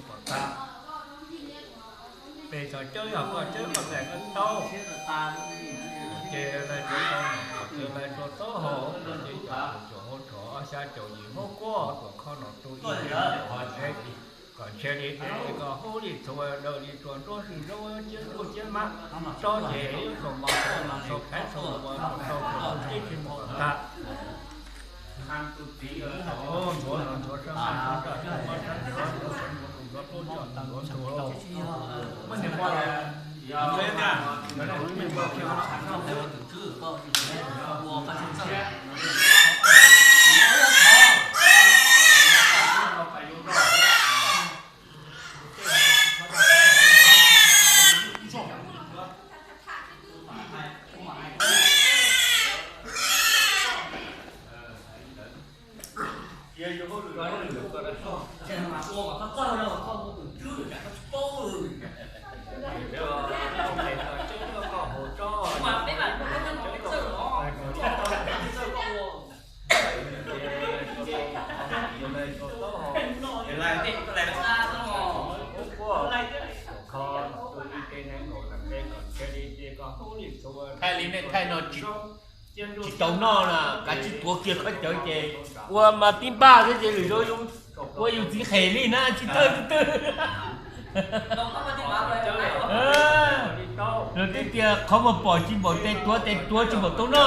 kom tag. Peb txog cawb yog koj cawb koj tais koj taub, ces lais rua tau nom, ces lais rua taub hau, ces cov caum hauv rho, xya caum yim hauv kuab, tuam kho nom tu ib ce, kom ntshe li tes koj hub li txhua daws li tsuas nruab swb zaub ciab nruj ciab mab, tsob ces yuav txhua mos txhua nom txhua phaiv txhua luas txhua tau txhua tau tib si mus kom tag. Thaij li nej thaij no tsis tau noj na, kav tsij tuav kiag khaub cawv ces ua mas tib npaj thiab ces lwm zaus ua yus txiv qhem li na tsis tawg twg twg. Luag twb tias qhov muag pom tsis npaum tes tuav, tes tuav tsis npaum tau noj na.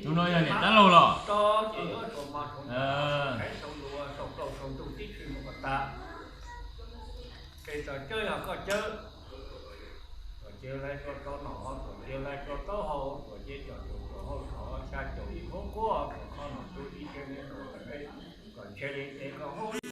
Tus no yog niam dab laug los? Ces txog cawb yog koj cawb, tuam ces lais rua tau nom, tuam ces lais rua taub hau, tuam ces cov caum hauv rho, xya caum yim hauv kuab, tuam kho nom tu ib ce, kom ntshe li tes koj hub li